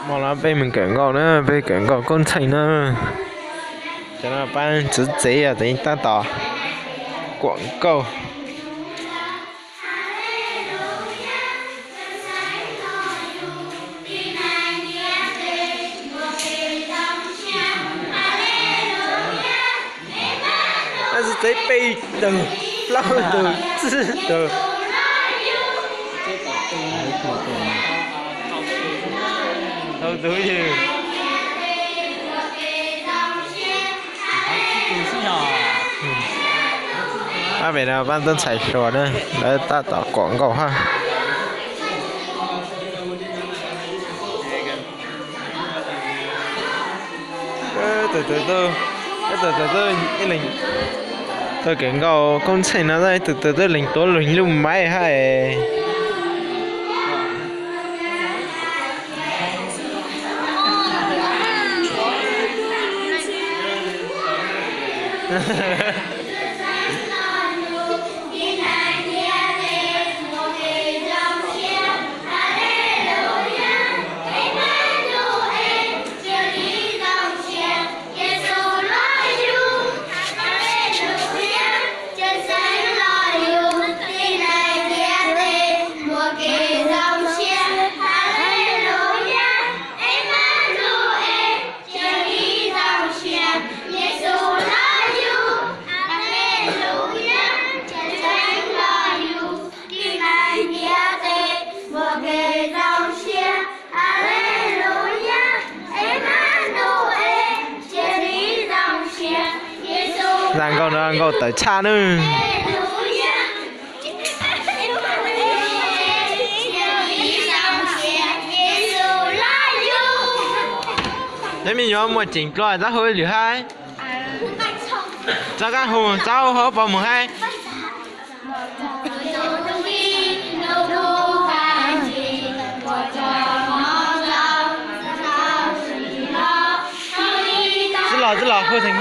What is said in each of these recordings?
Hmo no peb mus kawm nkauj na, peb kawm nkauj koob txheej na. Cov no pab txwv tsev, yog tab tom kuam nkauj. Tab sis txawv peb tug, plaub tug, tsib tug. Ob pem no pab tub ntxhais hluas na, lawv tab tom kuam nkauj hab. Tus twg, tus twg, tus kawm nkauj koob txheej no tus twg twb lees tuav lees luj maib hab es. Zaj nkauj no nkauj tawm tshaj nawb. Neb me nyuam muaj ceem dlua txhob hu lwm hab. Txhob kab hu, txhob hu pov mus hab. Txwb los, txwb los, hu tseem.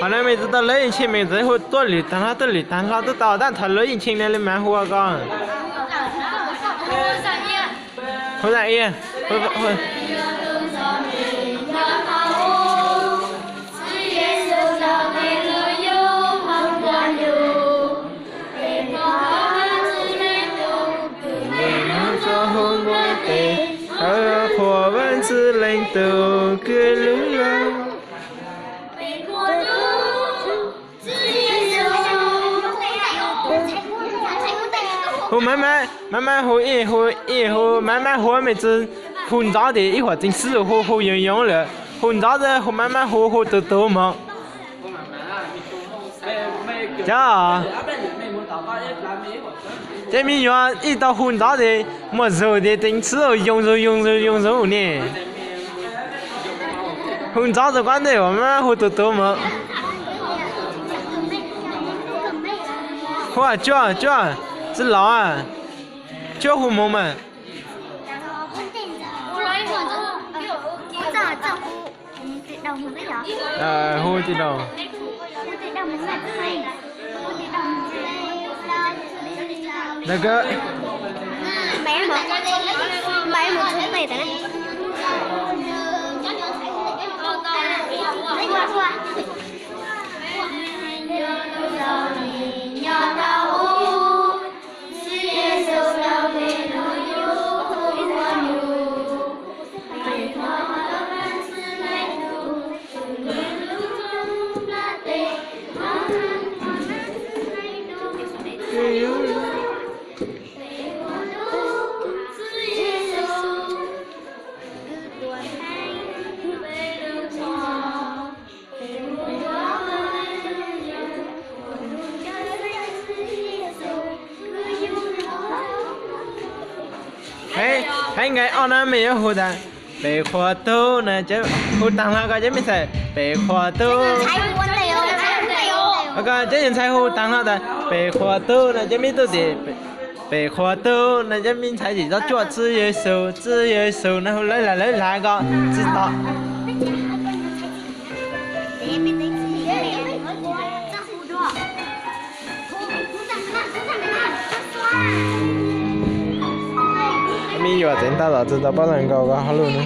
Qhov no mej tsi tau lawv yeej tshee, mej txawm hu tuab lwm taag hlo, tuab lwm taag hlo tub tau, tab thov lawv yeej tshee na le mas hu ko. Hu zaj ia. Qhuas Vaajtswv Leej Tub kws lug lug. Hu maj maj, maj maj hu ib, hu ib, hu maj maj hu, mej tsi hu ntxov tes ib huam tseem xwb hu, hu yoov yoov lawm. Hu ntxov, hu maj maj hu, hu tus tus mog. Cov, cov me nyuam ib tau hu ntxov ces muaj zug ces teev xwb, yoo zug yoo zug yoo zug ne. Hu ntxov tus koj ntej uas maj maj hu tus tus mog. Hu, Tsuaj, Tsuaj, txij los, Tsuaj hu moo mas. Hu tim đầu. Ntawd kawg. Hais nqe ob na mej yuav hu tas pem qhua tug na, hu taag hlo ko cov me ntxhais, pem qhua tug. Ko cov me ntxhais hu taag hlo tas pem qhua tug na, cov me tub tim, pem qhua tug na, cov me ntxhais tim txhob tsuaj Tswv Yexus, Tswv Yexus na, hu lawv lam lawv lam ko tsis tau. Me nyuam tseem tab tom tsis tau paub tag nkaus ko hauj lwm na.